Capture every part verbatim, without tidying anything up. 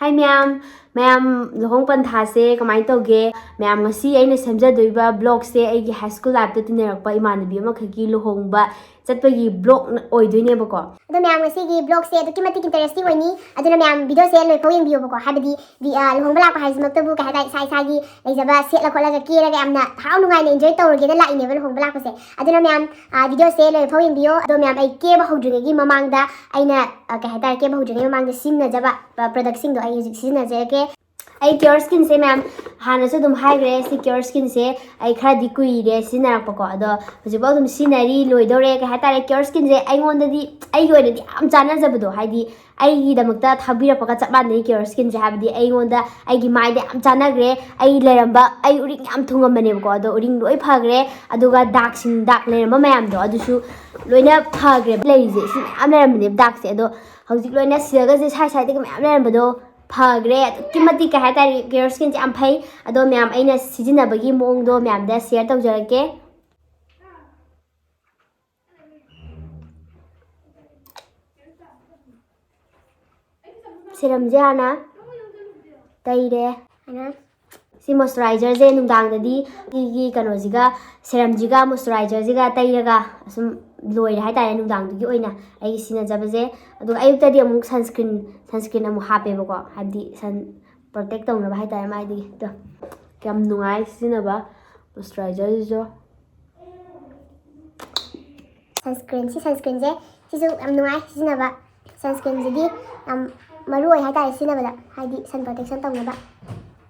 ꯍꯥꯏ ꯃꯌꯥꯝ, ꯃꯌꯥꯝ ꯂꯨꯍꯣꯡ ꯄꯟꯊꯥꯁꯦ ꯀꯃꯥꯏꯅ ꯇꯧꯒꯦ? ꯃꯌꯥꯝ, ꯉꯁꯤ ꯑꯩꯅ ꯁꯦꯝꯖꯗꯣꯏꯕ ꯕ꯭ꯂꯣꯛꯁꯦ ꯑꯩꯒꯤ ꯍꯥꯏ ꯁ꯭ꯀꯨꯜ ꯂꯥꯏꯐꯇ ꯇꯤꯟꯅꯔꯛꯄ ꯏꯃꯥꯟꯅꯕꯤ ꯑꯃꯈꯛꯀꯤ ꯂꯨꯍꯣꯡꯕ ꯆꯠꯄꯒꯤ ꯕ꯭ꯂꯣꯛ ꯑꯣꯏꯗꯣꯏꯅꯦꯕꯀꯣ꯫ ꯑꯗꯣ ꯃꯌꯥꯝ, ꯉꯁꯤꯒꯤ ꯕ꯭ꯂꯣꯛꯁꯦ ꯑꯗꯨꯛꯀꯤ ꯃꯇꯤꯛ ꯏꯟꯇꯔꯦꯁꯇꯤꯡ ꯑꯣꯏꯅꯤ꯫ ꯑꯗꯨꯅ ꯃꯌꯥꯝ ꯚꯤꯗꯤꯑꯣꯁꯦ ꯂꯣꯏꯐꯥꯎ ꯌꯦꯡꯕꯤꯌꯣꯕꯀꯣ꯫ ꯍꯥꯏꯕꯗꯤ ꯚꯤ-, ꯑ, ꯂꯨꯍꯣꯡꯕ ꯂꯥꯛꯄ ꯍꯥꯏꯁꯤꯃꯛꯇꯕꯨ ꯀꯩ ꯍꯥꯏꯇꯥꯔꯦ, ꯏꯁꯥ ꯏꯁꯥꯒꯤ ꯂꯩꯖꯕ ꯁꯦꯠꯂ ꯈꯣꯠꯂꯒ ꯀꯦꯔꯒ ꯌꯥꯝꯅ ꯍꯔꯥꯎ ꯅꯨꯡꯉꯥꯏꯅ ꯏꯟꯖꯣꯏ ꯇꯧꯔꯒꯦꯅ ꯂꯥꯛꯏꯅꯦꯕ ꯂꯨꯍꯣꯡꯕ ꯂꯥꯛꯄꯁꯦ꯫ ꯑꯗꯨꯅ ꯃꯌꯥꯝ, ꯑ, ꯚꯤꯗꯤꯑꯣꯁꯦ ꯂꯣꯏꯐꯥꯎ ꯌꯦꯡꯕꯤꯌꯣ꯫ ꯑꯗꯣ ꯃꯌꯥꯝ, ꯑꯩ ꯀꯦꯕ ꯍꯧꯗ꯭ꯔꯤꯉꯩꯒꯤ ꯃꯃꯥꯡꯗ ꯑꯩꯅ, ꯑ, ꯀꯩ ꯍꯥꯏꯇꯥꯔꯦ, ꯀꯦꯕ ꯍꯧꯗ꯭ꯔꯤꯉꯩ ꯃꯃꯥꯡꯗ ꯁꯤꯖꯤꯟꯅꯖꯕ, ꯑ, ꯄ꯭ꯔꯗꯛꯁꯤꯡꯗꯣ ꯑꯩ ꯍꯧꯖꯤꯛ ꯁꯤꯖꯤꯟꯅꯖꯔꯒꯦ꯫ ꯑꯩ ꯀꯤꯌꯣꯔ ꯁ꯭ꯀꯤꯟꯁꯦ ꯃꯌꯥꯝ ꯍꯥꯟꯅꯁꯨ ꯑꯗꯨꯝ ꯍꯥꯏꯈ꯭ꯔꯦ, ꯁꯤ ꯀꯤꯌꯣꯔ ꯁ꯭ꯀꯤꯟꯁꯦ ꯑꯩ ꯈꯔꯗꯤ ꯀꯨꯏꯔꯦ ꯁꯤꯖꯤꯟꯅꯔꯛꯄꯀꯣ, ꯑꯗꯣ ꯍꯧꯖꯤꯛꯐꯥꯎ ꯑꯗꯨꯝ ꯁꯤꯖꯤꯟꯅꯔꯤ, ꯂꯣꯏꯗꯧꯔꯦ꯫ ꯀꯩ ꯍꯥꯏꯇꯥꯔꯦ, ꯀꯤꯌꯣꯔ ꯁ꯭ꯀꯤꯟꯁꯦ ꯑꯩꯉꯣꯟꯗꯗꯤ, ꯑꯩꯒꯤ ꯑꯣꯏꯅꯗꯤ ꯌꯥꯝ ꯆꯥꯟꯅꯖꯕꯗꯣ, ꯍꯥꯏꯗꯤ ꯑꯩꯒꯤꯗꯃꯛꯇ ꯊꯥꯕꯤꯔꯛꯄꯒ ꯆꯞ ꯃꯥꯟꯅꯩ꯫ ꯀꯤꯌꯣꯔ ꯁ꯭ꯀꯤꯟꯁꯦ ꯍꯥꯏꯕꯗꯤ ꯑꯩꯉꯣꯟꯗ, ꯑꯩꯒꯤ ꯃꯥꯏꯗ ꯌꯥꯝ ꯆꯥꯟꯅꯈ꯭ꯔꯦ꯫ ꯑꯩ ꯂꯩꯔꯝꯕ, ꯑꯩ ꯎꯔꯤꯡ ꯌꯥꯝ ꯊꯨꯡꯉꯝꯕꯅꯦꯕꯀꯣ, ꯑꯗꯣ ꯎꯔꯤꯡ ꯂꯣꯏ ꯐꯈ꯭ꯔꯦ꯫ ꯑꯗꯨꯒ ꯗꯥꯛꯁꯤꯡ, ꯗꯥꯛ ꯂꯩꯔꯝꯕ ꯃꯌꯥꯝꯗꯣ ꯑꯗꯨꯁꯨ ꯂꯣꯏꯅ ꯐꯈ꯭ꯔꯦꯕ꯫ ꯂꯩꯔꯤꯁꯦ ꯁꯤ ꯃꯌꯥꯝ ꯂꯩꯔꯝꯕꯅꯦꯕ ꯗꯥꯛꯁꯦ, ꯑꯗꯣ ꯍꯧꯖꯤꯛ ꯂꯣꯏꯅ ꯁꯤꯔꯒꯁꯦ ꯁꯥꯏ ꯁꯥꯏꯗꯒꯤ ꯃꯌꯥꯝ ꯂꯩꯔꯝꯕꯗꯣ ꯐꯈ꯭ꯔꯦ꯫ ꯑꯗꯨꯛꯀꯤ ꯃꯇꯤꯛ, ꯀꯩ ꯍꯥꯏꯇꯥꯔꯦ, ꯀꯤꯌꯣꯔ ꯁ꯭ꯀꯤꯟꯁꯦ ꯌꯥꯝ ꯐꯩ꯫ ꯑꯗꯣ ꯃꯌꯥꯝ, ꯑꯩꯅ ꯁꯤꯖꯤꯟꯅꯕꯒꯤ ꯃꯑꯣꯡꯗꯣ ꯃꯌꯥꯝꯗ ꯁꯤꯌꯔ ꯇꯧꯖꯔꯛꯀꯦ꯫ ꯁꯤꯔꯝꯁꯦ ꯍꯥꯟꯅ ꯇꯩꯔꯦ꯫ ꯁꯤ ꯃꯣꯏꯆꯔꯥꯏꯖꯔꯁꯦ ꯅꯨꯡꯗꯥꯡꯗꯗꯤ ꯁꯤꯒꯤ ꯀꯩꯅꯣꯁꯤꯒ, ꯁꯤꯔꯝꯁꯤꯒ ꯃꯣꯏꯆꯔꯥꯏꯖꯔꯁꯤꯒ ꯇꯩꯔꯒ ꯑꯁꯨꯝ ꯂꯣꯏꯔꯦ ꯍꯥꯏꯇꯥꯔꯦ, ꯅꯨꯡꯗꯥꯡꯗꯨꯒꯤ ꯑꯣꯏꯅ ꯑꯩꯒꯤ ꯁꯤꯖꯤꯟꯅꯖꯕꯁꯦ꯫ ꯑꯗꯨꯒ ꯑꯌꯨꯛꯇꯗꯤ ꯑꯃꯨꯛ ꯁꯟꯁꯀ꯭ꯔꯤꯟ, ꯁꯟꯁꯀ꯭ꯔꯤꯟ ꯑꯃꯨꯛ ꯍꯥꯞꯄꯦꯕꯀꯣ, ꯍꯥꯏꯕꯗꯤ ꯁꯟ ꯄ꯭ꯔꯣꯇꯦꯛ ꯇꯧꯅꯕ ꯍꯥꯏꯇꯥꯔꯦ ꯃꯥꯏꯗꯒꯤ꯫ ꯑꯗꯣ ꯌꯥꯝ ꯅꯨꯡꯉꯥꯏ ꯁꯤꯖꯤꯟꯅꯕ ꯃꯣꯏꯆꯔꯥꯏꯖꯔꯁꯤꯁꯨ꯫ ꯁꯟꯁꯀ꯭ꯔꯤꯟ, ꯁꯤ ꯁꯟꯁꯀ꯭ꯔꯤꯟꯁꯦ ꯁꯤꯁꯨ ꯌꯥꯝ ꯅꯨꯡꯉꯥꯏ ꯁꯤꯖꯤꯟꯅꯕ꯫ ꯁꯟꯁꯀ꯭ꯔꯤꯟꯁꯤꯗꯤ ꯌꯥꯝ ꯃꯔꯨ ꯑꯣꯏ ꯍꯥꯏꯇꯥꯔꯦ ꯁꯤꯖꯤꯟꯅꯕꯗ, ꯍꯥꯏꯗꯤ ꯁꯟ ꯄ꯭ꯔꯣꯇꯦꯛꯁꯟ ꯇꯧꯅꯕ꯫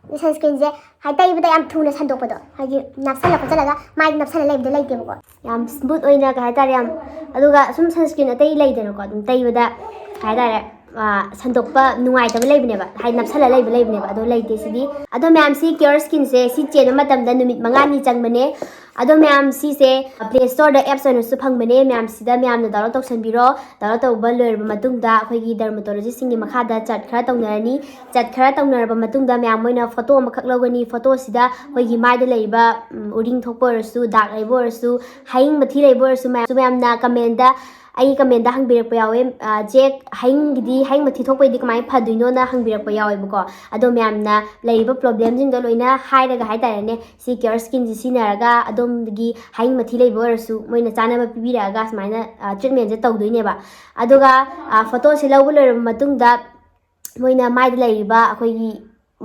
ꯑꯗꯨ ꯁꯟꯁꯀ꯭ꯔꯤꯟꯁꯦ ꯍꯥꯏ ꯇꯩꯕꯗ ꯌꯥꯝ ꯊꯨꯅ ꯁꯟꯗꯣꯛꯄꯗꯣ, ꯍꯥꯏꯗꯤ ꯅꯞꯁꯜꯂ ꯈꯣꯠꯆꯜꯂꯒ ꯃꯥꯏꯗ ꯅꯞꯁꯜꯂ ꯂꯩꯕꯗꯣ ꯂꯩꯇꯦꯕꯀꯣ꯫ ꯌꯥꯝ ꯁ꯭ꯃꯨꯠ ꯑꯣꯏꯅ, ꯀꯩ ꯍꯥꯏꯇꯥꯔꯦ, ꯌꯥꯝ, ꯑꯗꯨꯒ ꯁꯨꯝ ꯁꯟꯁꯀ꯭ꯔꯤꯟ ꯑꯇꯩ ꯂꯩꯗꯅꯀꯣ, ꯑꯗꯨꯝ ꯇꯩꯕꯗ, ꯀꯩ ꯍꯥꯏꯇꯥꯔꯦ, ꯑ, ꯁꯟꯗꯣꯛꯄ ꯅꯨꯡꯉꯥꯏꯇꯕ ꯂꯩꯕꯅꯦꯕ, ꯍꯥꯏꯗꯤ ꯅꯞꯁꯜꯂ ꯂꯩꯕ ꯂꯩꯕꯅꯦꯕ, ꯑꯗꯣ ꯂꯩꯇꯦ ꯁꯤꯗꯤ꯫ ꯑꯗꯣ ꯃꯌꯥꯝ, ꯁꯤ ꯀꯤꯌꯣꯔ ꯁ꯭ꯀꯤꯟꯁꯦ ꯁꯤ ꯆꯦꯟꯕ ꯃꯇꯝꯗ ꯅꯨꯃꯤꯠ ꯃꯉꯥꯅꯤ ꯆꯪꯕꯅꯦ꯫ ꯑꯗꯣ ꯃꯌꯥꯝ, ꯁꯤꯁꯦ ꯄ꯭ꯂꯦ ꯁ꯭ꯇꯣꯔꯗ ꯑꯦꯞꯁ ꯑꯣꯏꯅꯁꯨ ꯐꯪꯕꯅꯦ, ꯃꯌꯥꯝ ꯁꯤꯗ ꯃꯌꯥꯝꯅ ꯗꯥꯎꯟꯂꯣꯗ ꯇꯧꯁꯟꯕꯤꯔꯣ꯫ ꯗꯥꯎꯟꯂꯣꯗ ꯇꯧꯕ ꯂꯣꯏꯔꯕ ꯃꯇꯨꯡꯗ ꯑꯩꯈꯣꯏꯒꯤ ꯗꯔꯃꯥꯇꯣꯂꯣꯖꯤꯁꯁꯤꯡꯒꯤ ꯃꯈꯥꯗ ꯆꯠ ꯈꯔ ꯇꯧꯅꯔꯅꯤ꯫ ꯆꯠ ꯈꯔ ꯇꯧꯅꯔꯕ ꯃꯇꯨꯡꯗ ꯃꯌꯥꯝ ꯃꯣꯏꯅ ꯐꯣꯇꯣ ꯑꯃꯈꯛ ꯂꯧꯒꯅꯤ꯫ ꯐꯣꯇꯣꯁꯤꯗ ꯑꯩꯈꯣꯏꯒꯤ ꯃꯥꯏꯗ ꯂꯩꯔꯤꯕ, ꯎꯝ, ꯎꯔꯤꯡ ꯊꯣꯛꯄ ꯑꯣꯏꯔꯁꯨ, ꯗꯥꯛ ꯂꯩꯕ ꯑꯣꯏꯔꯁꯨ, ꯍꯌꯤꯡ ꯃꯊꯤ ꯂꯩꯕ ꯑꯣꯏꯔꯁꯨ, ꯃꯌꯥꯝ, ꯃꯌꯥꯝꯅ ꯀꯃꯦꯟꯗ ꯑꯩꯒꯤ ꯀꯃꯦꯟꯗ ꯍꯪꯕꯤꯔꯛꯄ ꯌꯥꯎꯋꯦ, "ꯆꯦ, ꯍꯌꯤꯡꯒꯤꯗꯤ, ꯍꯌꯤꯡ ꯃꯊꯤ ꯊꯣꯛꯄꯩꯗꯤ ꯀꯃꯥꯏꯅ ꯐꯗꯣꯏꯅꯣꯅ?" ꯍꯪꯕꯤꯔꯛꯄ ꯌꯥꯎꯋꯦꯕꯀꯣ꯫ ꯑꯗꯣ ꯃꯌꯥꯝꯅ ꯂꯩꯔꯤꯕ ꯄ꯭ꯔꯣꯕ꯭ꯂꯦꯝꯁꯤꯡꯗꯣ ꯂꯣꯏꯅ ꯍꯥꯏꯔꯒ ꯍꯥꯏꯇꯥꯔꯦꯅꯦ, ꯁꯤ ꯀꯤꯌꯔ ꯁ꯭ꯀꯤꯟꯁꯤ ꯁꯤꯖꯤꯟꯅꯔꯒ ꯑꯗꯣꯝꯒꯤ ꯍꯌꯤꯡ ꯃꯊꯤ ꯂꯩꯕ ꯑꯣꯏꯔꯁꯨ ꯃꯣꯏꯅ ꯆꯥꯅꯕ ꯄꯤꯕꯤꯔꯛꯑꯒ ꯁꯨꯃꯥꯏꯅ ꯇ꯭ꯔꯤꯠꯃꯦꯟꯁꯦ ꯇꯧꯗꯣꯏꯅꯦꯕ꯫ ꯑꯗꯨꯒ ꯐꯣꯇꯣꯁꯦ ꯂꯧꯕ ꯂꯣꯏꯔꯕ ꯃꯇꯨꯡꯗ ꯃꯣꯏꯅ ꯃꯥꯏꯗ ꯂꯩꯔꯤꯕ ꯑꯩꯈꯣꯏꯒꯤ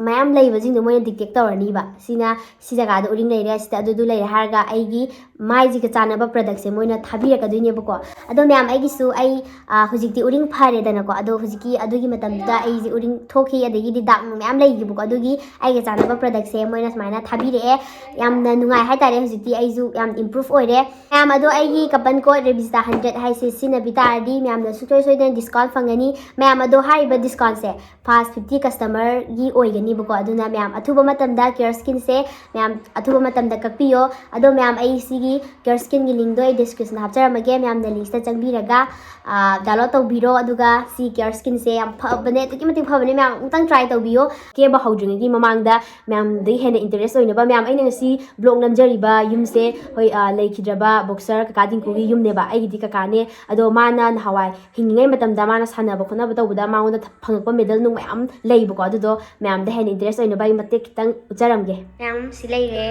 ꯃꯌꯥꯝ ꯂꯩꯕꯁꯤꯡꯗꯣ ꯃꯣꯏꯅ ꯗꯤꯇꯦꯛ ꯇꯧꯔꯅꯤꯕ꯫ ꯁꯤꯅ ꯁꯤ ꯖꯒꯥꯗ ꯎꯔꯤꯡ ꯂꯩꯔꯦ, ꯁꯤꯗ ꯑꯗꯨꯗꯨ ꯂꯩꯔꯦ ꯍꯥꯏꯔꯒ ꯑꯩꯒꯤ ꯃꯥꯏꯁꯤꯒ ꯆꯥꯟꯅꯕ ꯄ꯭ꯔꯗꯛꯁꯦ ꯃꯣꯏꯅ ꯊꯥꯕꯤꯔꯛꯀꯗꯣꯏꯅꯦꯕꯀꯣ꯫ ꯑꯗꯣ ꯃꯌꯥꯝ, ꯑꯩꯒꯤꯁꯨ ꯑꯩ, ꯑ, ꯍꯧꯖꯤꯛꯇꯤ ꯎꯔꯤꯡ ꯐꯔꯦꯗꯅꯀꯣ꯫ ꯑꯗꯣ ꯍꯧꯖꯤꯛꯀꯤ ꯑꯗꯨꯒꯤ ꯃꯇꯝꯗꯨꯗ ꯑꯩꯁꯦ ꯎꯔꯤꯡ ꯊꯣꯛꯈꯤ, ꯑꯗꯒꯤꯗꯤ ꯗꯥꯛ ꯅꯨꯡ ꯃꯌꯥꯝ ꯂꯩꯈꯤꯕꯀꯣ꯫ ꯑꯗꯨꯒꯤ ꯑꯩꯒ ꯆꯥꯟꯅꯕ ꯄ꯭ꯔꯗꯛꯁꯦ ꯃꯣꯏꯅ ꯁꯨꯃꯥꯏꯅ ꯊꯥꯕꯤꯔꯛꯑꯦ꯫ ꯌꯥꯝꯅ ꯅꯨꯡꯉꯥꯏ ꯍꯥꯏꯇꯥꯔꯦ, ꯍꯧꯖꯤꯛꯇꯤ ꯑꯩꯁꯨ ꯌꯥꯝ ꯏꯝꯄ꯭ꯔꯨꯐ ꯑꯣꯏꯔꯦ꯫ ꯃꯌꯥꯝ ꯑꯗꯣ ꯑꯩꯒꯤ ꯀꯄꯟ ꯀꯣꯗ ꯔꯦꯕꯤꯁꯇꯥ ꯍꯟꯗ꯭ꯔꯦꯠ ꯍꯥꯏꯁꯦ ꯁꯤꯖꯤꯟꯅꯕꯤ ꯇꯥꯔꯗꯤ ꯃꯌꯥꯝꯅ ꯁꯨꯡꯁꯣꯏ ꯁꯣꯏꯗꯅ ꯗꯤꯁꯀꯥꯎꯟ ꯐꯪꯒꯅꯤ꯫ ꯃꯌꯥꯝ ꯑꯗꯣ ꯍꯥꯏꯔꯤꯕ ꯗꯤꯁꯀꯥꯎꯟꯁꯦ ꯐꯥꯔꯁ ꯐꯤꯐꯇꯤ ꯀꯁꯇꯃꯔꯒꯤ ꯑꯣꯏꯒꯅꯤꯕꯀꯣ꯫ ꯑꯗꯨꯅ ꯃꯌꯥꯝ ꯑꯊꯨꯕ ꯃꯇꯝꯗ ꯀꯤꯌꯔ ꯁ꯭ꯀꯤꯟꯁꯦ ꯃꯌꯥꯝ ꯑꯊꯨꯕ ꯃꯇꯝꯗ ꯀꯛꯄꯤꯌꯣ꯫ ꯑꯗꯣ ꯃꯌꯥꯝ, ꯑꯩ ꯁꯤꯒꯤ ꯀꯤꯌꯔ ꯁ꯭ꯀꯤꯟꯒꯤ ꯂꯤꯡꯗꯣ ꯑꯩ ꯗꯤꯁꯀ꯭ꯔꯤꯞꯁꯟꯗ ꯍꯥꯞꯆꯔꯝꯃꯒꯦ, ꯃꯌꯥꯝꯅ ꯂꯤꯡꯁꯇ ꯆꯪꯕꯤꯔꯒ ꯗꯥꯎꯟꯂꯣꯗ ꯇꯧꯕꯤꯔꯣ꯫ ꯑꯗꯨꯒ ꯁꯤ ꯀꯤꯌꯔ ꯁ꯭ꯀꯤꯟꯁꯦ ꯌꯥꯝ ꯐꯕꯅꯦ, ꯑꯗꯨꯛꯀꯤ ꯃꯇꯤꯛ ꯐꯕꯅꯦ꯫ ꯃꯌꯥꯝ ꯑꯃꯨꯛꯇꯪ ꯇ꯭ꯔꯥꯏ ꯇꯧꯕꯤꯌꯣ꯫ ꯀꯦꯕ ꯍꯧꯗ꯭ꯔꯤꯉꯩꯒꯤ ꯃꯃꯥꯡꯗ ꯃꯌꯥꯝꯗꯒꯤ ꯍꯦꯟꯅ ꯏꯟꯇꯔꯦꯁ ꯑꯣꯏꯅꯕ, ꯃꯌꯥꯝ, ꯑꯩꯅ ꯉꯁꯤ ꯕ꯭ꯂꯣꯛ ꯅꯝꯖꯔꯤꯕ ꯌꯨꯝꯁꯦ, ꯍꯣꯏ, ꯑ, ꯂꯩꯈꯤꯗ꯭ꯔꯕ ꯕꯣꯛꯁꯔ ꯀꯀꯥ ꯗꯤꯡꯀꯨꯒꯤ ꯌꯨꯝꯅꯦꯕ꯫ ꯑꯩꯒꯤꯗꯤ ꯀꯀꯥꯅꯦ, ꯑꯗꯣ ꯃꯥꯅ ꯅꯍꯥꯟꯋꯥꯏ ꯍꯤꯡꯉꯤꯉꯩ ꯃꯇꯝꯗ ꯃꯥꯅ ꯁꯥꯟꯅꯕ ꯈꯣꯠꯅꯕ ꯇꯧꯕꯗ ꯃꯉꯣꯟꯗ ꯐꯪꯉꯛꯄ ꯃꯦꯗꯜ ꯅꯨꯡ ꯃꯌꯥꯝ ꯂꯩꯕꯀꯣ꯫ ꯑꯗꯨꯗꯣ ꯃꯌꯥꯝꯗ ꯍꯦꯟꯅ ꯏꯟꯇꯔꯦꯁ ꯑꯣꯏꯅꯕ ꯑꯩ ꯃꯇꯦꯛ ꯈꯤꯇꯪ ꯎꯠꯆꯔꯝꯒꯦ꯫ ꯃꯌꯥꯝ ꯁꯤ ꯂꯩꯔꯦ꯫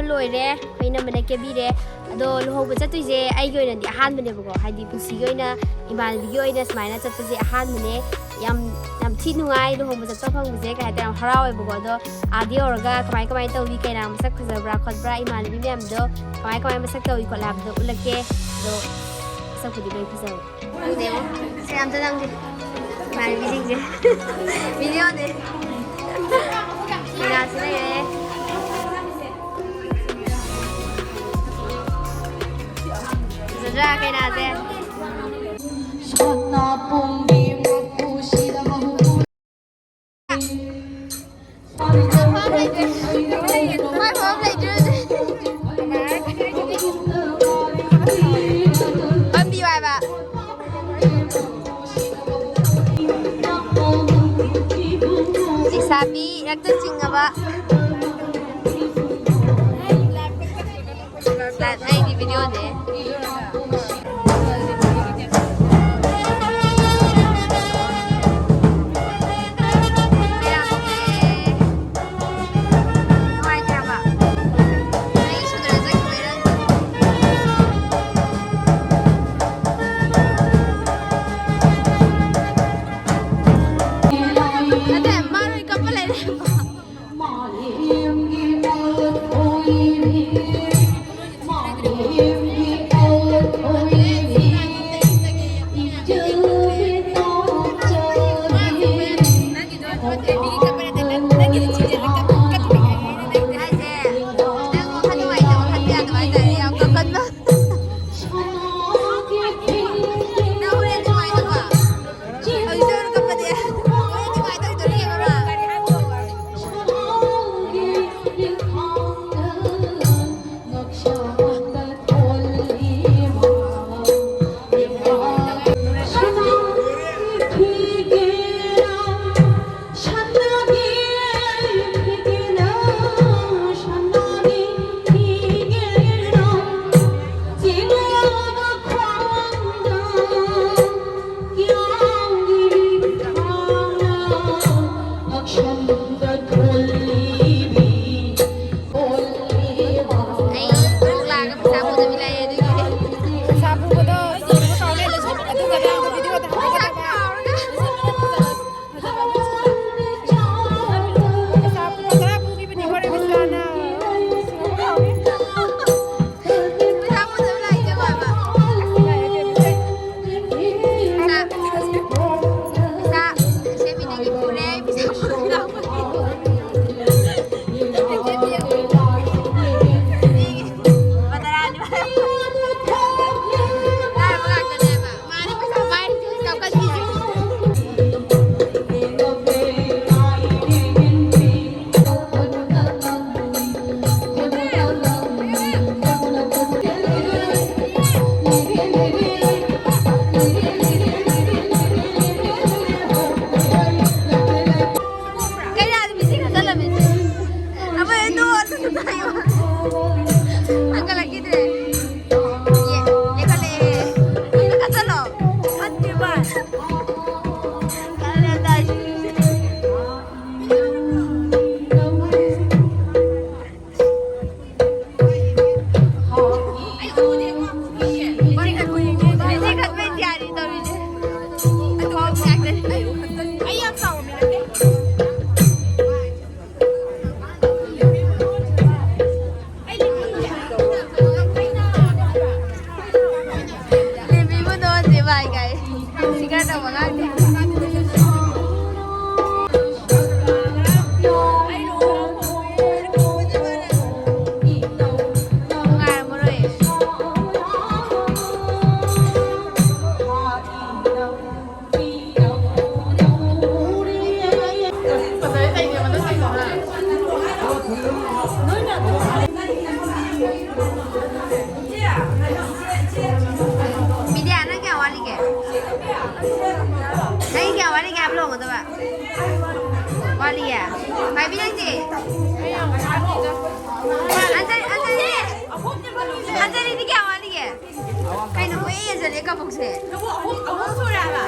ꯂꯣꯏꯔꯦ, ꯑꯩꯈꯣꯏ ꯏꯅꯝꯃꯅ ꯀꯦꯕꯤꯔꯦ꯫ ꯑꯗꯣ ꯂꯨꯍꯣꯡꯕ ꯆꯠꯇꯣꯏꯁꯦ ꯑꯩꯒꯤ ꯑꯣꯏꯅꯗꯤ ꯑꯍꯥꯟꯕꯅꯦꯕꯀꯣ, ꯍꯥꯏꯗꯤ ꯄꯨꯟꯁꯤꯒꯤ ꯑꯣꯏꯅ ꯏꯃꯥꯟꯅꯕꯤꯒꯤ ꯑꯣꯏꯅ ꯁꯨꯃꯥꯏꯅ ꯆꯠꯄꯁꯦ ꯑꯍꯥꯟꯕꯅꯦ꯫ ꯌꯥꯝ, ꯌꯥꯝ ꯊꯤ ꯅꯨꯡꯉꯥꯏ ꯂꯨꯍꯣꯡꯕ ꯆꯠꯄ ꯐꯪꯕꯁꯦ, ꯀꯩ ꯍꯥꯏꯇꯥꯔꯦ, ꯌꯥꯝ ꯍꯔꯥꯎꯋꯦꯕꯀꯣ꯫ ꯑꯗꯣ ꯑꯥꯗ ꯌꯧꯔꯒ ꯀꯃꯥꯏ ꯀꯃꯥꯏꯅ ꯇꯧꯏ, ꯀꯩꯅꯥ ꯃꯁꯛ ꯐꯖꯕ꯭ꯔꯥ ꯈꯣꯠꯄ꯭ꯔꯥ, ꯏꯃꯥꯟꯅꯕꯤ ꯃꯌꯥꯝꯗꯣ ꯀꯃꯥꯏ ꯀꯃꯥꯏ ꯃꯁꯛ ꯇꯧꯏ ꯈꯣꯠꯂꯦ ꯍꯥꯏꯕꯗꯣ ꯎꯠꯂꯛꯀꯦ꯫ ꯑꯗꯣ ꯃꯁꯛꯄꯨꯗꯤ ꯂꯣꯏ ꯐꯖꯕ꯫ ꯈꯪꯗꯦꯕꯣ꯫ ꯁꯦ, ꯑꯝꯇ ꯅꯝꯒꯦ꯫ ꯏꯃꯥꯟꯅꯕꯤꯁꯤꯡꯁꯦ꯫ ꯚꯤꯗꯤꯑꯣꯅꯦ꯫ ꯀꯩꯅꯥꯁꯨ ꯂꯩꯔꯦ꯫ ꯐꯖꯗ꯭ꯔꯥ ꯀꯩꯅꯥꯁꯦ? ꯄꯝꯕꯤꯌꯨ ꯍꯥꯏꯕ꯫ ꯂꯩꯁꯥꯕꯤ ꯔꯛꯇ ꯆꯤꯡꯉꯕ꯫ ꯑꯩꯗꯤ ꯚꯤꯗꯤꯑꯣꯅꯦ꯫ ꯅꯠꯇꯦ, ꯃꯥ ꯂꯣꯏ ꯀꯞꯄ ꯂꯩꯔꯦ꯫ ꯀꯥꯏ ꯁꯤꯒꯔ ꯇꯧꯕ ꯉꯥꯡꯗꯦ꯫ ꯅꯨꯡꯉꯥꯏꯔꯝꯃꯔꯣꯏ꯫ ꯕꯤꯗ꯭ꯌꯥ, ꯅꯪ ꯀꯌꯥ ꯋꯥꯠꯂꯤꯒꯦ? ꯅꯪ ꯀꯌꯥ ꯋꯥꯠꯂꯤꯒꯦ ꯍꯥꯏꯕ ꯂꯨꯍꯣꯡꯒꯗꯕ? ꯋꯥꯠꯂꯤꯌꯦ? ꯃꯥꯏꯕꯤ, ꯅꯪꯗꯤ? ꯑꯟꯖꯂꯤ, ꯑꯟꯖꯂꯤ! ꯑꯟꯖꯂꯤꯗꯤ ꯀꯌꯥ ꯋꯥꯠꯂꯤꯒꯦ? ꯀꯩꯅꯣ ꯀꯣꯏ ꯌꯦꯡꯁꯤꯜꯂꯦ ꯀꯕꯣꯛꯁꯦ? ꯑꯍꯨꯝ, ꯑꯍꯨꯝ ꯁꯨꯔꯦ ꯍꯥꯏꯕ꯫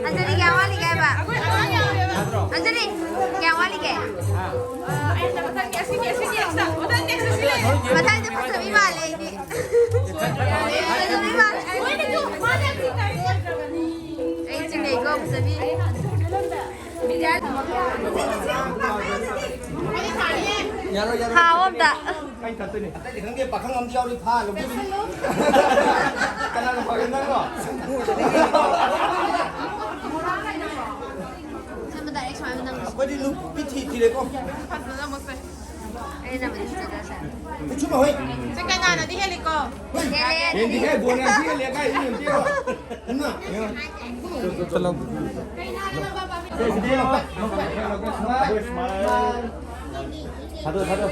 ꯑꯟꯖꯂꯤ ꯀꯌꯥ ꯋꯥꯠꯂꯤꯒꯦ ꯍꯥꯏꯕ? ꯑꯩꯈꯣꯏ ꯑꯉꯥꯡ ꯌꯥꯎꯔꯦꯕ꯫ ꯑꯟꯖꯂꯤ ꯀꯌꯥ ꯋꯥꯠꯂꯤꯒꯦ? ꯑ, ꯑꯩꯅ ꯃꯊꯪꯒꯤ, ꯑꯁꯤꯒꯤ, ꯑꯁꯤꯒꯤ ꯑꯦꯛꯁꯇ꯭ꯔꯥ, ꯃꯊꯪꯒꯤ ꯑꯦꯛꯁꯇ꯭ꯔꯥ ꯁꯤ ꯂꯩꯔꯦ꯫ ꯃꯊꯪꯗꯤ ꯐꯖꯕꯤ ꯃꯥꯜꯂꯦ ꯑꯩꯗꯤ꯫ ꯐꯖꯕꯤ ꯃꯥꯜꯂꯦ꯫ ꯃꯣꯏꯅꯁꯨ ꯃꯥꯅ ꯌꯥꯝ ꯊꯤ ꯇꯥꯏ꯫ ꯑꯩ ꯆꯤꯡꯅꯩꯀꯣ ꯐꯖꯕꯤ꯫ ꯊꯥꯎ ꯑꯝꯇ꯫ ꯑꯇꯩꯗꯤ ꯈꯪꯗꯦ, ꯄꯥꯈꯪ ꯑꯃꯁꯨ ꯌꯥꯎꯔꯤ, ꯐꯥ ꯂꯧꯕꯤꯕꯅꯤ꯫ ꯀꯅꯥꯅ ꯐꯥꯒꯦ, ꯅꯪꯔꯣ? ꯁꯝꯅ direct ꯁꯨꯃꯥꯏꯅ ꯅꯝꯃꯁꯤ꯫ ꯑꯩꯈꯣꯏꯗꯤ ꯅꯨꯄꯤ ꯊꯤ ꯊꯤꯔꯦꯀꯣ꯫ ꯐꯖꯅ ꯅꯝꯃꯁꯦ꯫ ꯑꯩꯅ ꯅꯝꯕꯗꯤ ꯐꯖꯗ꯭ꯔꯁꯦ꯫ ꯎꯆꯨꯝ ꯍꯣꯏ꯫ ꯁꯤ ꯀꯅꯥꯅꯗꯤ ꯍꯦꯜꯂꯤꯀꯣ? ꯍꯦꯜꯂꯦ꯫ ꯍꯦꯟꯗꯤꯍꯦ, ꯕꯣꯜ ꯌꯥꯝ ꯊꯤ ꯍꯦꯜꯂꯦ, ꯀꯥꯏ ꯌꯦꯡꯒꯦ? ꯏꯃꯥ꯫ ꯊꯥꯗꯣꯛ, ꯊꯥꯗꯣꯛ꯫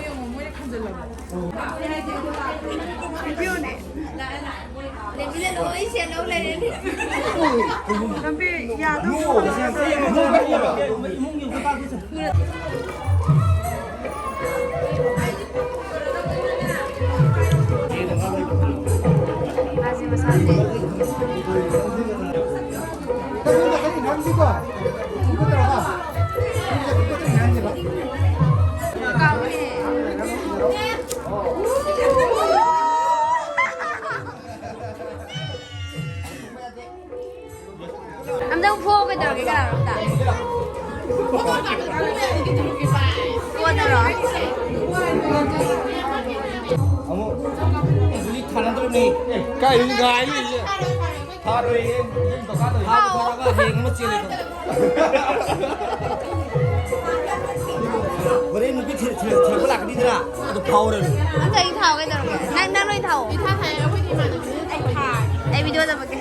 ꯂꯝꯕꯤ ꯌꯥꯗꯧ ꯃꯥꯁꯦ ꯃꯁꯥꯁꯦ꯫ ꯑꯝꯇꯪ ꯐꯨꯍꯧ ꯀꯩꯗꯧꯔꯒꯦ, ꯀꯅꯥꯅꯣ ꯑꯝꯇ? ꯀꯣꯟꯅꯔꯣ? ꯑꯃꯨꯛ ꯍꯧꯖꯤꯛ ꯊꯥꯅꯗ꯭ꯔꯕꯅꯤ꯫ ꯀꯥꯏꯗꯩ ꯉꯥꯏ ꯂꯩꯌꯦ? ꯊꯥꯔꯣꯏꯌꯦ, ꯌꯨꯝ ꯗꯨꯀꯥꯟ ꯂꯣꯏ꯫ ꯊꯥꯎ꯫ ꯊꯥꯔꯒ ꯍꯌꯦꯡ ꯑꯃ ꯆꯦꯜꯂꯦ꯫ ꯍꯣꯔꯦꯟ ꯅꯨꯄꯤ ꯊꯤꯜ-, ꯊꯤꯜ-, ꯊꯤꯜꯂꯛꯄ ꯂꯥꯛꯀꯅꯤꯗꯅ, ꯑꯗꯨ ꯐꯥꯎꯔꯅꯤ꯫ ꯑꯗꯨ ꯑꯩ ꯊꯥꯎ ꯀꯩꯗꯧꯔꯒꯦ? ꯅꯪ, ꯅꯪ ꯂꯣꯏ ꯊꯥꯎ꯫ ꯏꯊꯥ ꯊꯥꯏ, ꯑꯩꯈꯣꯏꯗꯤ ꯏꯃꯥꯟꯅꯕꯤꯅ ꯊꯥꯏ꯫ ꯑꯩ ꯚꯤꯗꯤꯑꯣ ꯅꯝꯃꯛꯀꯦ꯫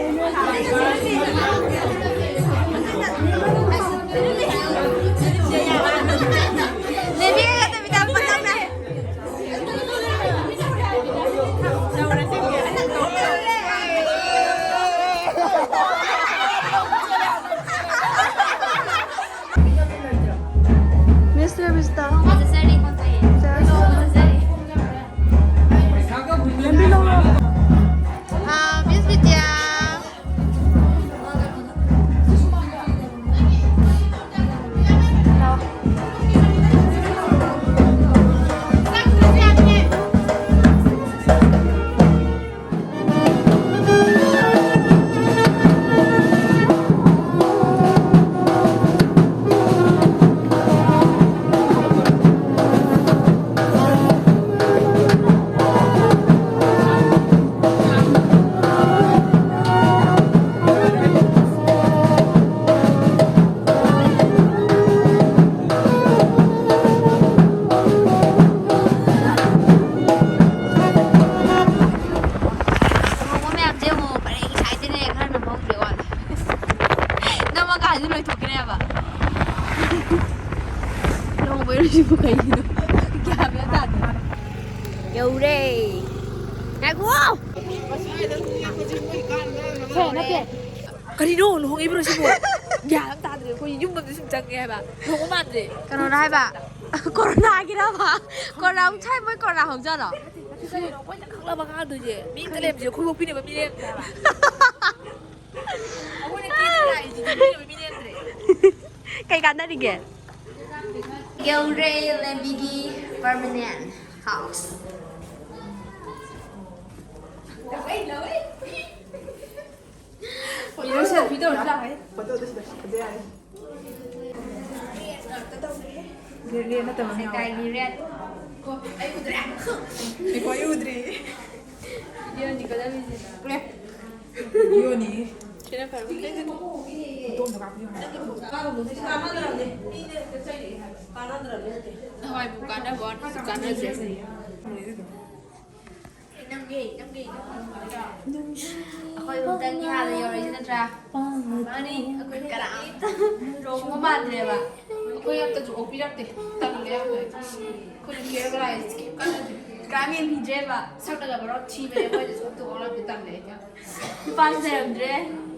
ꯂꯦꯕꯤꯒ ꯅꯨꯃꯤꯗꯥꯡ ꯄꯪꯅꯝ ꯅꯝꯃꯦ꯫ ꯃꯤꯁ ꯔꯕꯤꯁꯇꯥ꯫ ꯐꯖꯔꯤ꯫ ꯐꯖꯔꯤ꯫ ꯂꯝꯕꯤ ꯂꯧꯔꯣ꯫ ꯑꯥ, ꯃꯤꯁ ꯕꯤꯗ꯭ꯌꯥ꯫ ꯂꯨꯍꯣꯡꯕ ꯃꯌꯥꯝꯁꯦ ꯑꯃꯨꯛ ꯄꯔꯦꯡ ꯁꯥꯏꯗꯅꯦ ꯈꯔ ꯅꯝꯍꯧꯗꯦ ꯋꯥꯅꯤ꯫ ꯅꯝꯃꯀꯥꯟꯗ ꯂꯣꯏꯊꯣꯛꯈꯤꯅꯦꯕ꯫ ꯂꯨꯍꯣꯡꯕꯩ ꯂꯣꯏꯁꯤꯕꯨ ꯀꯩꯒꯤꯅꯣ? ꯒ꯭ꯌꯥꯟ ꯃꯦꯟ ꯇꯥꯗꯦ꯫ ꯌꯧꯔꯦ꯫ ꯉꯥꯏꯈꯣ꯫ ꯍꯦ, ꯅꯠꯇꯦ꯫ ꯀꯔꯤꯅꯣ ꯂꯨꯍꯣꯡꯉꯤꯕ꯭ꯔꯣ ꯁꯤꯕꯨ? ꯒ꯭ꯌꯥꯟ ꯑꯃ ꯇꯥꯗ꯭ꯔꯦ꯫ ꯑꯩꯈꯣꯏ ꯌꯨꯝ ꯑꯃꯗ ꯁꯨꯝ ꯆꯪꯉꯦ ꯍꯥꯏꯕ꯫ ꯂꯨꯍꯣꯡꯕ ꯃꯥꯟꯗ꯭ꯔꯦ꯫ ꯀꯩꯅꯣꯅ ꯍꯥꯏꯕ? ꯀꯣꯔꯣꯅꯥꯒꯤꯔꯕ? ꯀꯣꯔꯣꯅꯥ ꯁ꯭ꯋꯥꯏ ꯃꯣꯏ ꯀꯣꯔꯣꯅꯥ ꯍꯧꯖꯥꯠꯂꯣ? ꯁꯤꯁꯨ ꯑꯩꯈꯣꯏꯅ ꯈꯪꯅꯕ ꯑꯉꯥꯡꯗꯨꯁꯦ ꯃꯤ ꯑꯝꯇ ꯂꯩꯔꯝꯗ꯭ꯔꯦ꯫ ꯑꯩꯈꯣꯏ ꯄꯣꯛꯄꯤꯅꯕ ꯃꯤ ꯂꯩꯔꯝꯗ꯭ꯔꯦ ꯍꯥꯏꯕ꯫ ꯑꯩꯈꯣꯏꯅ ꯀꯦꯅ ꯂꯥꯛꯏꯁꯤꯗꯤ ꯄꯣꯛꯄꯤꯅꯕ ꯃꯤ ꯂꯩꯔꯝꯗ꯭ꯔꯦ꯫ ꯀꯩ ꯀꯥꯟꯅꯔꯤꯒꯦ? ꯌꯧꯔꯦ ꯂꯦꯝꯕꯤꯒꯤ permanent house꯫ ꯃꯤꯔꯣ ꯁꯦꯜꯐꯤ ꯇꯧꯔꯁꯤ ꯂꯥꯛꯑꯦ꯫ ꯐꯣꯇꯣꯗ ꯁꯤꯗ ꯀꯥꯞꯄꯗꯤ ꯌꯥꯔꯦ꯫ ꯔꯦꯠ, ꯔꯦꯠ ꯅꯠꯇꯕ ꯑꯃ ꯌꯥꯎꯔꯦ꯫ ꯁꯦꯀꯥꯏꯒꯤ ꯔꯦꯠ꯫ ꯑꯩꯀꯣ ꯑꯩ ꯎꯗ꯭ꯔꯦ꯫ ꯚꯤꯗꯤꯑꯣ ꯅꯤꯀꯣꯂꯥ ꯃꯤꯁꯤ꯫ ꯎꯔꯦ꯫ ꯌꯣꯟꯅꯤ꯫ ꯁꯤꯅ ꯐꯔꯦ꯫ ꯐꯣꯇꯣ ꯑꯝꯇ ꯀꯥꯞꯄꯤꯌꯨ ꯍꯥꯏꯕ꯫ ꯅꯍꯥꯟꯋꯥꯏꯕꯨ ꯀꯥꯟꯅꯕ ꯋꯥꯅꯤ, ꯍꯧꯖꯤꯛ ꯀꯥꯟꯅꯗ꯭ꯔꯦ꯫ ꯅꯪꯒꯤ, ꯅꯪꯒꯤ, ꯑꯩꯈꯣꯏ ꯑꯃꯨꯛꯇꯪꯒꯤ ꯍꯥꯟꯅ ꯌꯧꯔꯛꯏꯁꯤ ꯅꯠꯇ꯭ꯔꯥ? ꯃꯥꯅꯤ, ꯑꯩꯈꯣꯏ ꯀꯅꯥꯝꯇ ꯂꯨꯍꯣꯡꯕ ꯃꯥꯟꯗ꯭ꯔꯦꯕ꯫ ꯑꯩꯈꯣꯏ ꯑꯝꯇꯁꯨ ꯑꯣꯛꯄꯤꯔꯛꯇꯦ꯫ ꯇꯜꯂꯦ ꯌꯥꯝꯅ꯫ ꯑꯩꯈꯣꯏꯅ ꯀꯦꯔꯒ ꯂꯥꯛꯏꯁꯦ ꯀꯩꯝ ꯀꯥꯟꯅꯗꯦ꯫ ꯀꯅꯥꯝ ꯌꯦꯡꯕꯤꯗ꯭ꯔꯦꯕ꯫ ꯁꯛꯅꯒ ꯃꯔꯣꯟ ꯊꯤꯕꯅꯦ꯫ ꯑꯩꯈꯣꯏꯗꯁꯨ ꯑꯝꯇ ꯑꯣꯛꯂꯛꯇꯦ꯫ ꯇꯜꯂꯦ ꯑꯩꯗꯤ꯫ ꯅꯨꯄꯥꯁꯨ ꯂꯩꯔꯝꯗ꯭ꯔꯦ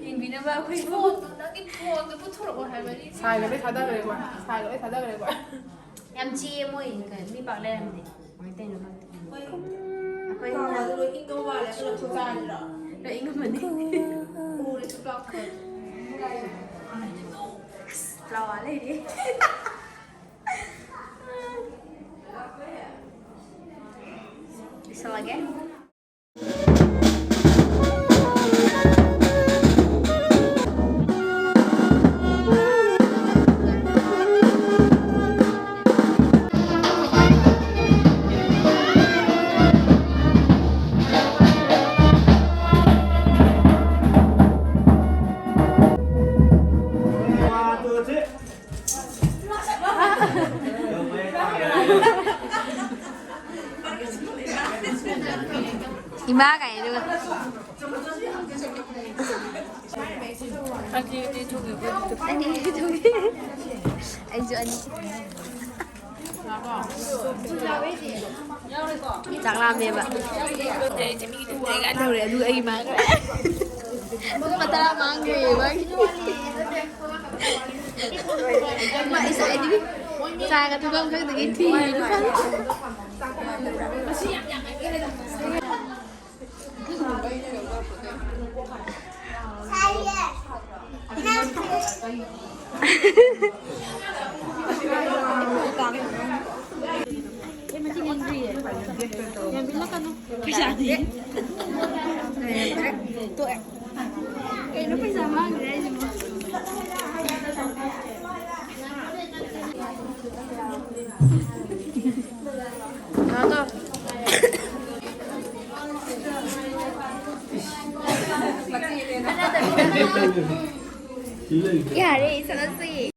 ꯌꯦꯡꯕꯤꯅꯕ ꯑꯩꯈꯣꯏꯕꯨ꯫ ꯐꯣꯟꯗꯣ, ꯅꯪꯒꯤ ꯐꯣꯟꯗꯣ ꯄꯨꯊꯣꯔꯛꯑꯣ ꯍꯥꯏꯕꯅꯤ꯫ ꯁꯥꯏꯒ ꯂꯣꯏ ꯊꯥꯗꯈ꯭ꯔꯦꯀꯣ꯫ ꯁꯥꯏꯒ ꯂꯣꯏ ꯊꯥꯗꯈ꯭ꯔꯦꯀꯣ꯫ ꯌꯥꯝ ꯆꯤꯛꯑꯦ ꯃꯣꯏ, ꯃꯤ ꯄꯥꯛ ꯂꯩꯔꯝꯗꯦ꯫ ꯀꯃꯥꯏꯅ ꯇꯧꯔꯤꯅꯣ ꯈꯪꯗꯦ꯫ ꯑꯩꯈꯣꯏ ꯂꯣꯏ ꯏꯪꯉꯝꯃꯅꯤ꯫ ꯑꯁ, ꯂꯥꯎ ꯂꯩꯔꯦ꯫ ꯂꯣꯏꯁꯜꯂꯒꯦ꯫ ꯏꯃꯥ ꯀꯥꯏ ꯑꯗꯨꯒ꯫ ꯑꯅꯤ, ꯑꯅꯤ ꯊꯣꯡꯉꯦ꯫ ꯑꯩꯁꯨ ꯑꯅꯤ꯫ ꯆꯥꯛ ꯂꯥꯝꯃꯦꯕ꯫ ꯇꯧꯔꯦ, ꯑꯗꯨꯒ ꯑꯩꯒꯤ ꯃꯥꯡꯈ꯭ꯔꯦ꯫ ꯂꯨꯄꯥ ꯇꯔꯥ ꯃꯥꯡꯈ꯭ꯔꯦ ꯃꯥꯒꯤ꯫ ꯃꯥ ꯉꯁꯥꯏꯗꯒꯤ ꯆꯥꯒ ꯊꯛꯐꯝ ꯈꯪꯗꯒꯩ ꯊꯤꯔꯤꯅꯤ꯫ ꯄꯩꯁꯥꯗꯤ ꯇꯣꯛꯑꯦ꯫ ꯀꯩꯅꯣ ꯄꯩꯁꯥ ꯃꯥꯡꯈ꯭ꯔꯦ ꯍꯥꯏꯁꯤꯕꯣ? ꯀꯩꯅꯣ ꯇꯧ꯫ ꯌꯥꯔꯦ, ꯆꯠꯂꯁꯤ꯫